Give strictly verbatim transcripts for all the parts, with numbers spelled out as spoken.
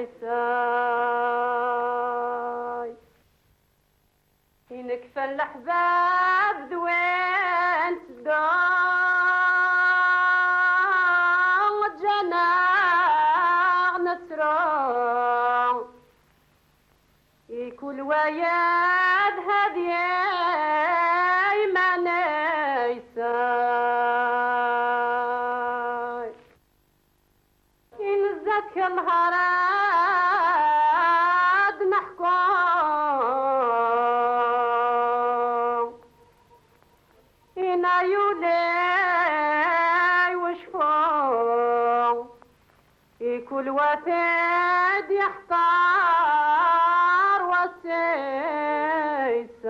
Say. I nekfa leḥbab d win tedduɣ, ǧǧan-aɣ nettru. I kul wayad had iman-is. I nezza-d kra lhar ad neḥku. Ina yuli wacfu. I kul wa t-id-yeḥqer wass-is.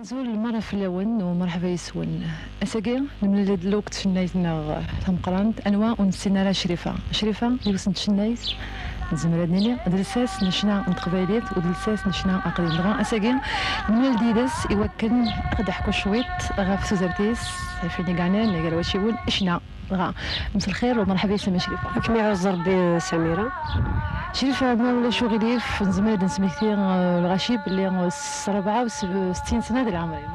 Azul merra fell-awen u merḥba yes-wen. Ass-agi, nemlal-d lweqt tcennayt-nneɣ tameqqrant, anwa ur nessin ara Crifa. Crifa, yiwet n tcennayt, nezmer ad nini, d lsas n ccna n teqbaylit u d lsas n ccna aqdim. Dɣa ass-agi, nemlal-d yid-s i wakken ad ɣ-d-teḥku cwiṭ ɣef tudert-is, ɣef ayen i yeɛnan gar wacciwen, ccna. Dɣa, mselxir u merḥba yes-m a Crifa. Ad kem-iɛuzz Rebbi, Samira. Crifa, ma ulac uɣilif, nezmer ad d-nesmekti, eh, lɣaci belli, eh, s rebɛa u settin sna di leɛmer-im.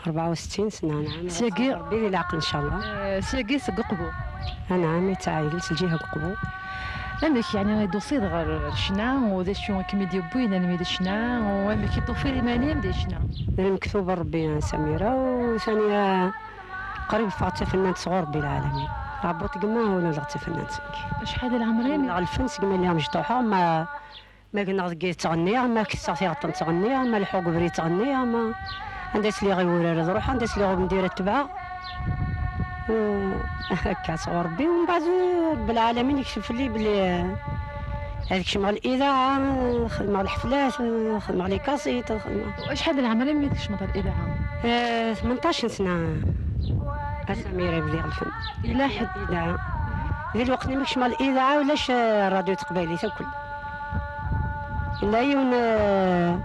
Rebɛa u settin sna, nɛam. Syagi Rebbi di leɛqel, ncallah. Eh, syagi seg Uqbu. Anɛam, yettɛayel s lǧiha n Uqbu. Amek, yeɛni, i d-tusiḍ ɣer ccna, u d acu i kem-id-yewwin almi d ccna, u amek i d-tufiḍ iman-im di ccna? D lmektub n Rebbi, a Samira, u thani, eh, qrib ffɣeɣ d tafennant sɣur Rebbi lɛalamin. Ɛebbuḍ gma ur nuleɣ d tafennant nekk. Acḥal di leɛmer-im? Ḥemmleɣ lfen segmi lliɣ mecṭuḥeɣ, ma, ma gneɣ deg yiḍ ttɣenniɣ, ma kkseɣ tiɣeṭṭen ttɣenniɣ, ma leḥḥuɣ deg ubrid ttɣenniɣ, ma anda sliɣ i wurar ad ruḥeɣ, anda sliɣ i umdir ad tebɛeɣ. Eh, akka sɣur Rebbi, u mbeɛd, eh, Rebbi lɛalamin yekcef fell-i belli, eh, ad kecmeɣ lidaɛa, eh, xedmeɣ lḥeflat, eh, xedmeɣ les cassettes, eh, xedmeɣ. Acḥal di leɛmer-im mi tkecmeḍ ɣer lidaɛa? Eh, tmenṭac n sna. A Samira, bdiɣ lfen. Yella ḥedd? Lidaɛa. Di lweqt-nni mi kecmeɣ lidaɛa, ulac, eh, rradyu teqbaylit akk. Yella yiwen, eh,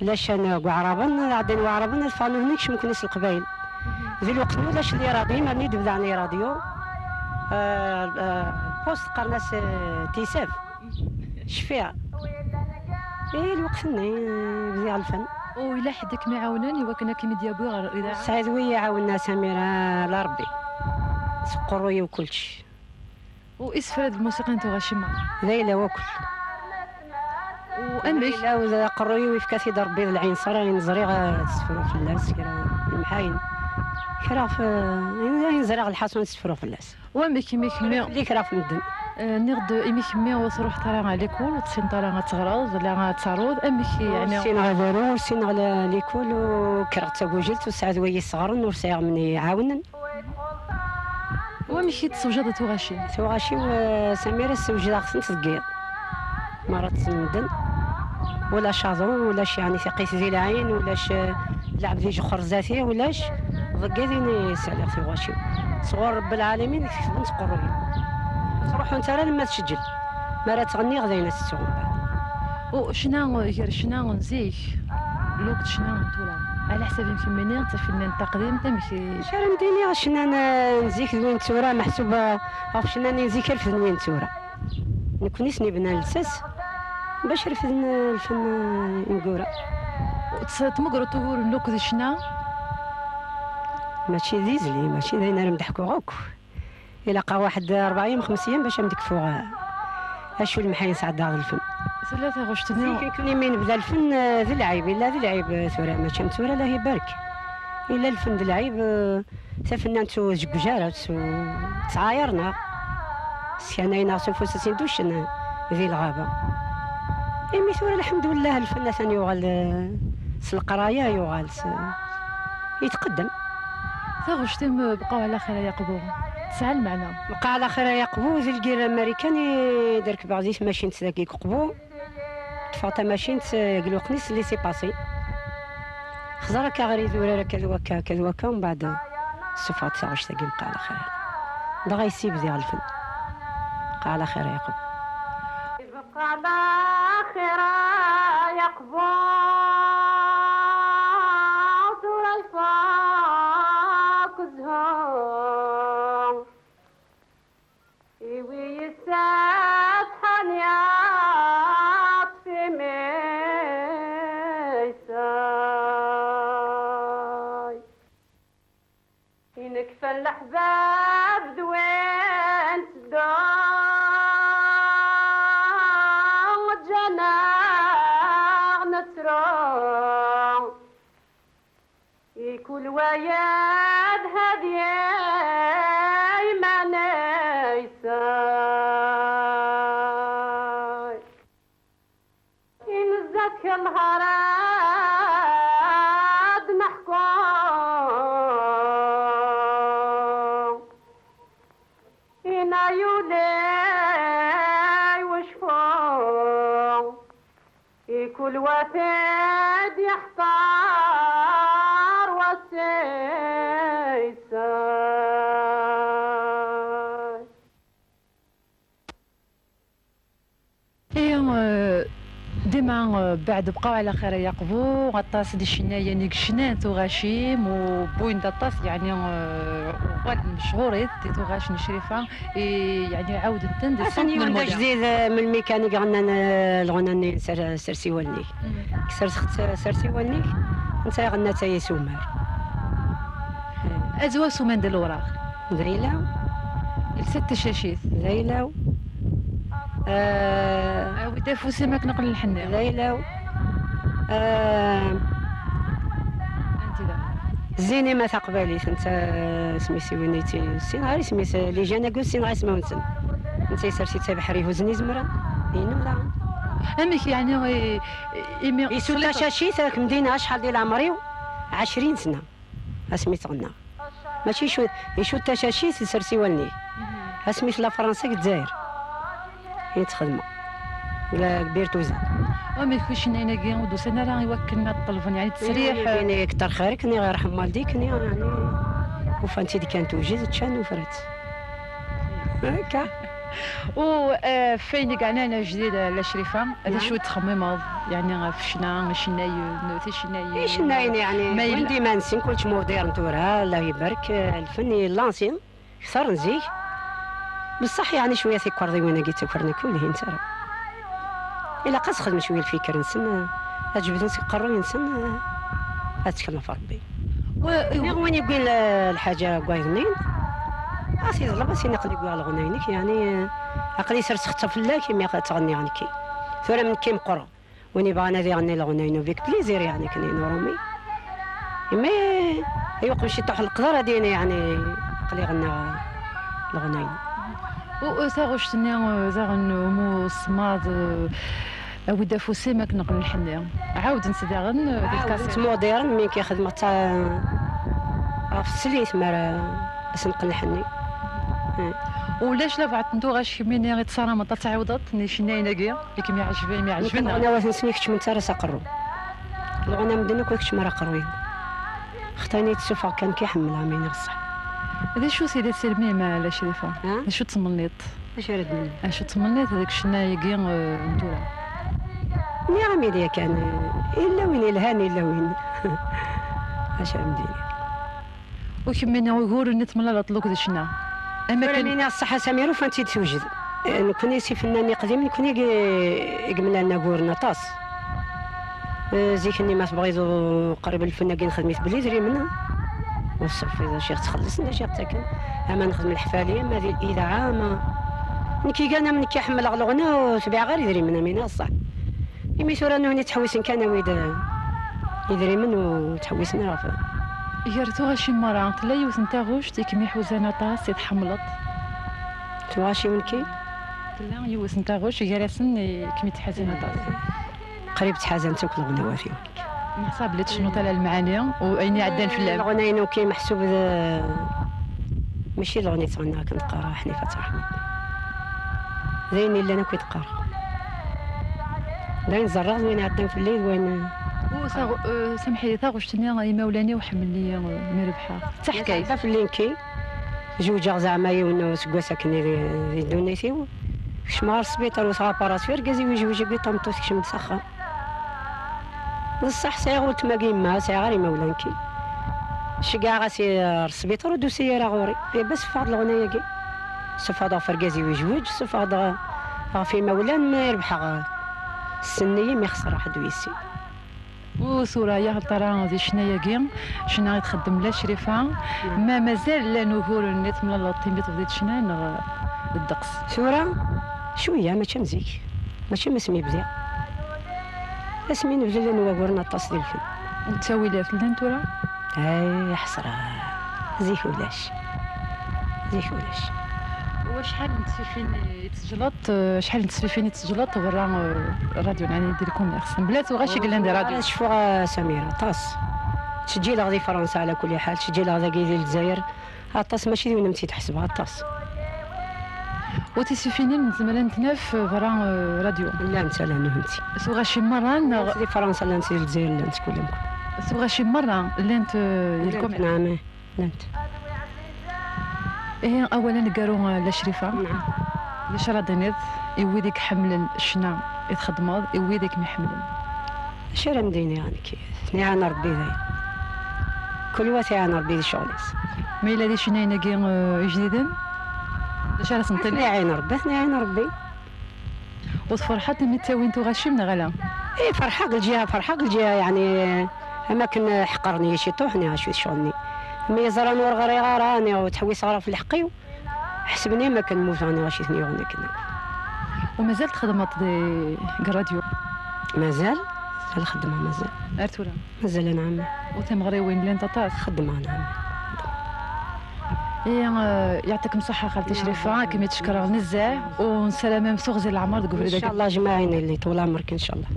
la chaîne n Waɛraben, ɛeddan Waɛraben, ad ffɣen nutni kecmen-ken s Leqbayel. Di lweqt-nni ulac les radios, imerni d-bdaɛen les radios. Eh, eh, poste qqaren-as, eh, tisaf. Cfiɣ. Eh, lweqt-nni, eh, bdiɣ lfen. U yella ḥedd i kem-iɛawnen i wakken ad kem-id-yawi ɣer lidaɛa? Sɛid wi iɛawen a Samira, la Rebbi. S uqerruy-iw kullec. U isefra d lmusiqa n tuɣac-im? D ayla wakk. U amek? D ayla, u d aqerruy-iw yefka-t-id Rebbi d lɛinṣer, ayen ẓriɣ ad sefru fell-as kra n lemḥayen. Kra ɣef, ayen, ayen ẓriɣ lḥaṣun ad sefru fell-as. U amek imi kemmi? Fell-i kra ɣef medden. Eh, nniɣ-d imi kemmi ur truḥeḍ ara ɣer likul, ur tessineḍ ara ad teɣreḍ, la ad taruḍ, amek yeɛni? Ur ssineɣ ad aruɣ, ur ssineɣ la likul, u kkreɣ d tagujilt, u sɛiɣ d wayis ṣeɣren, ur sɛiɣ men iɛawnen. Wamek i d-tessewjadeḍ tuɣac-im? Tuɣac-iw, eh, Samira, ssewjdeɣ-tent deg yiḍ. Merra ṭṭsen medden. Ulac aḍu, ulac yeɛni tiqqit di lɛin, ulac, eh, lɛebd ijexxer zdat-i, ulac. Deg yiḍ-nni i sɛliɣ tuɣac-iw. Sɣur Rebbi lɛalamin i tkesbent tqerruyin. Ur ttruḥunt ara alamma tceǧǧel. Mi ara ttɣenniɣ d ayen ad tettuɣ mbeɛd. U ccna, gar ccna n zik, lweqt ccna n tura, ɛla ḥsab-im kemmini d tafennant taqdimt, amek i? Acu ara m-d-iniɣ, ccna n, n zik d win n tura, meḥsub, eh, ɣef ccna n zik refden win n tura. Nekkni s-nibnan lsas bac refden, eh, lfen, eh, ineggura. Tt-, tmegreḍ uguren n lweqt d ccna? Mačči d izli, mačči d ayen ara m-d-ḥkuɣ akk. Ilaq-aɣ waḥed rebɛa yam xemsa yam bac ad m-d-kfuɣ, eh, acu lemḥayen sɛeddaɣ d lfen. Tella taɣect-nni. Zik nekkni mi nebda lfen, eh, d lɛib, illa d lɛib, eh, tura mačči am tura, Allah ibarek. Illa lfen d lɛib, eh, tafennant ur tjeggej ara, ur tettɛayar neɣ sskanayen-aɣ s ufus ad s-induccen, eh, di lɣaba. Imi tura, lḥemdullah, lfen atan yuɣal, eh, s leqraya, yuɣal s, yetqeddem. Taɣect-im, eh, bqa ɛla xir ay Aqbu. Tesɛa lmeɛna. Bqa ɛla xir ay Aqbu, di lgirra n Marikan i d-rekbeɣ di tmacint dagi deg Uqbu. Ṭṭfeɣ tamacint, eh, deg lweqt-nni s laissez-passer. Xẓer akka ɣer idurar akka d wakka, akka d wakka, umbeɛd ssufɣeɣ-d taɣect-agi, bqa ɛla xir. Dɣa yessi bdiɣ lfen. Bqa ɛla xir ay Aqbu. Bqa ɛla xir ay Aqbu. Tura yeffeɣ Nekfa leḥbab d win tedduɣ, ǧǧan-aɣ nettru. I kul wayed hadi iman-is. Inzak lhara d-neḥku. Ina yuli wacfu. I kul wa tid yeḥtar wasisa. Dima, eh, beɛd bqaw ɛla xir ay aqbu, aṭas d icennayen i yecnan tuɣacin, u wwin-d aṭas, yeɛni, eh, uɣalen mechurit di tuɣac n Crifa, i, yeɛni, ɛawden-ten di ṣṣenf n lmuda. Ajdid, eh, melmi kan i iɣennan, eh, lɣuna-nni, Sers i wallen-ik. Sers, sers i wallen-ik, netta iɣenna-tt ay isumar. Azwa suman d lewraɣ. D ayla-w. Lsat tacacit. D ayla-w. Eh, awi-d afus-im akken aql lḥenni. D ayla-w. Eh, anti da? Zinima taqbaylit, netta, eh, isem-is i win yetti-, ur ssineɣ ara isem-is, eh, les jeunes-agi ur ssineɣ ismawen-nsen. Netta isers-itt abeḥri huzen izemren. Inu daɣen. Amek yeɛni, i, i, imi isu tacacit, akken din acḥal di leɛmer-iw? Ɛecrin sna. Asmi tɣenna. Mačči icu-, icu tacacit, isers i wallen-ik. Asmi tella Fransa deg Dzayer. I txedmeɣ. La, Birtuzan. Amek ur cennayen-agi ur d-usan ara i wakken ad ṭelben, yeɛni, ttesriḥ? Yeɛni, kter xir-ik, niɣ yerḥem waldik, niɣ, yeɛni, ufan-tt-id kan tewjed, ččan, ufrat. Akka. U, eh, f ayen i yeɛnan ajdid, eh, La Crifa, d acu i tettxemmimeḍ, yeɛni, ɣef ccna, icennayen, ticennayin? Icennayen, yeɛni, ma yella wwin-d iman-nsen, kulci modern tura, Allah ibarek, eh, lfen yella ancien, kter n zik. Beṣṣeḥ, yeɛni, cwiya tikerḍiwin-agi ttakren akk ur lhint ara. Ilaq ad sxedmen cwiya lfikr-nsen, ad jebden seg uqerruy-nsen, ad tteklen ɣef Rebbi. Wa-, niɣ win yewwin l-, lḥaǧa n wayeḍ-nni, ad t-iḍleb, ad s-yini aql-i wwiɣ leɣna-inek, yeɛni, aql-i sers xeṭṭa fell-ak, imi ad tɣenniɣ nekki. Tura nekki meqqreɣ. Win yebɣan ad iɣenni leɣna-inu avec plaisir, yeɛni, akken i nurumi. Imi yuqem ciṭuḥ leqder, ad yini, yeɛni, aql-i ɣenniɣ leɣna-inu. U, u, taɣect-nni, eh, daɣen, umu ṣṣmad, eh, awi-d afus-im akken aql lḥenni. Ɛawdent daɣen, eh, di tkaṣit. Modern, mi k-ixdem ɣef teslit, mi ara as-neqqen lḥenni. Hmm. Ulac labeɛḍ n tuɣac kemmini i tessarameḍ ad tɛiwdeḍ, n icennayen-agi, i kem-iɛejben, i m-iɛejben? Nekk lɣenawat-nsen i keččment ara s aqerru. Lɣuna medden akk i keččem ara aqerru-iw. Xtani tessufeɣ kan ki ḥemmleɣ, mi nniɣ ṣṣeḥ. D acu-t i d asirem-im, a La Crifa? Ha? D acu d-tmenniḍ? Acu ara d-nini? Acu tmenniḍ deg ccna-agi, eh, n tura? Nniɣ-am-id yakan, eh, illa win ilhan, illa win. Acu ara m-d-iniɣ? U kemmini uguren i temlaleḍ lukd ccna? Ama tura kan mi nniɣ ṣṣeḥ a Samir, ufan-tt-id tewjed. Eh, nekkni s ifennanen iqdimen, nekkni i, i yemlalen aguren aṭas. Eh, zik-nni ma tebɣiḍ u-, qrib lfen-agi nxedm-it bla idrimen. Ur tṣeffiḍ acu i ɣ-ttxellṣen, acu i ɣ-ttaken. Ama nexdem leḥfali, ama di l'idaɛa, ama nekk igan am nekk i ḥemmleɣ leɣna, ur tbiɛeɣ ara idrimen, am iniɣ ṣṣeḥ. Imi tura nutni ttḥewwisen kan awi-d, eh, idrimen u ttḥewwisen ɣef. Gar tuɣacin merra, tella yiwet n taɣect i kem-iḥuzan aṭas, i tḥemmleḍ? Tuɣac-iw nekki? Tella yiwet n taɣect gar-asen i kem-ittḥazin aṭas. Qrib ttḥazant akk leɣnawat-iw. Neḥsa belli tcennuḍ ala lemɛani u ayen iɛeddan fell-am. Leɣna-inu ki meḥsub d, mačči d leɣna i ttɣenniɣ akken teqqar Ḥnifa Ttṛaḥma. D ayen yellan akk i teqqar. D ayen ẓerreɣ, d wayen iɛeddan fell-i, d wayen. U taɣ-, eh, samḥ-iyi, taɣect-nni, imawlan-iw ḥemmlen-iyi, eh, mi rebḥeɣ. D taḥkayt. Iɛedda fell-i nekki. Zewǧeɣ zeɛma yiwen useggas akken di, di ddunit-iw. Kecmeɣ ɣer sbiṭar, wteɣ aparasu, argaz-iw yejwej, yewwi tameṭṭut, kecmen-d s axxam. D ṣṣeḥ, sɛiɣ weltma d yemma, sɛiɣ ara imawlan ki. Ceggɛeɣ-as i, ɣer sbiṭar, ur d-tusi ara ɣur-i. Ihi bas ffeɣ-d leɣna-agi. Suffeɣ-d ɣef urgaz-iw yejweǧ, suffeɣ-d ɣ-, ɣef imawlan, mi rebḥeɣ, ssnen-iyi, mi xesreɣ ḥedd ur yessin. Tura ya hal tara di ccna-agi, ccna i txeddem la Crifa, ma mazal llan uguren i temlaleḍ imi tebdiḍ ccna neɣ d ddeqs? Tura, cwiya, mačči am zik. Mačči am asmi bdiɣ. Asmi nebda llan waguren aṭas di lfen. Ttawilat llan tura? Ay, ḥesra. Zik ulac. Zik ulac. Wacḥal n tesfifin i tesjleḍ, eh, acḥal n tesfifin i tesjleḍ berra, eh, rradyu, yeɛni di le commerce? Mebla tuɣac i yellan di rradyu. Ara cfuɣ, a Samira, aṭas. Ttseǧǧileɣ di Fransa, ɛla kulli ḥal, ttseǧǧileɣ dagi di Lezzayer. Aṭas, mačči d yiwen am tt-id-ḥesbeɣ, aṭas. U tisfifin-im zemrent naf berra, eh, rradyu? Llant, ala, nehenti. Tuɣacin merra, neɣ? Llant di Fransa, llant di Lezzayer, llant kul amkun. Tuɣacin merra llant, eh, di le commerce? Llant, naɛam, eh, llant. Ihi, awal aneggaru, eh, la Crifa. Naɛam. D acu ara d-tiniḍ i wid i iḥemmlen ccna i txeddmeḍ, i wid i kem-iḥemmlen? Acu ara m-d-iniɣ nekk? Ten-iɛan Rebbi dayen. Kul wa t-iɛan Rebbi di ccɣel-is. Ma yella d icennayen-agi, eh, ijdiden, d acu ara sen-tiniḍ? Ad ten-iɛin Rebbi, ad ten-iɛin Rebbi. U tferḥeḍ imi ttawin tuɣacin neɣ ala? Eh, ferḥeɣ deg lǧiha, ferḥeɣ deg lǧiha, yeɛni, am akken ḥeqren-iyi ciṭuḥ, niɣ acu d ccɣel-nni. Mi yeẓran ur ɣriɣ ara, niɣ ur ttḥewwiseɣ ara ɣef lḥeqq-iw, ḥesben-iyi am akken mmuteɣ, niɣ acu i ten-yuɣen akken. U mazal txeddmeḍ di, deg rradyu? Mazal, mazal xeddmeɣ, mazal. Ar tura? Mazal, a nɛemmi. U timeɣriwin llant aṭas? Xeddmeɣ, a nɛemmi. Ihi, eh, yeɛṭikem ṣṣeḥḥa, xalti Crifa, ad kem-id-cekkreɣ nezzeh, u nessaram-am teɣzi n leɛmer deg ubrid-agi. Incallah, jmaɛin, yelli ṭwel ɛemrek, incallah.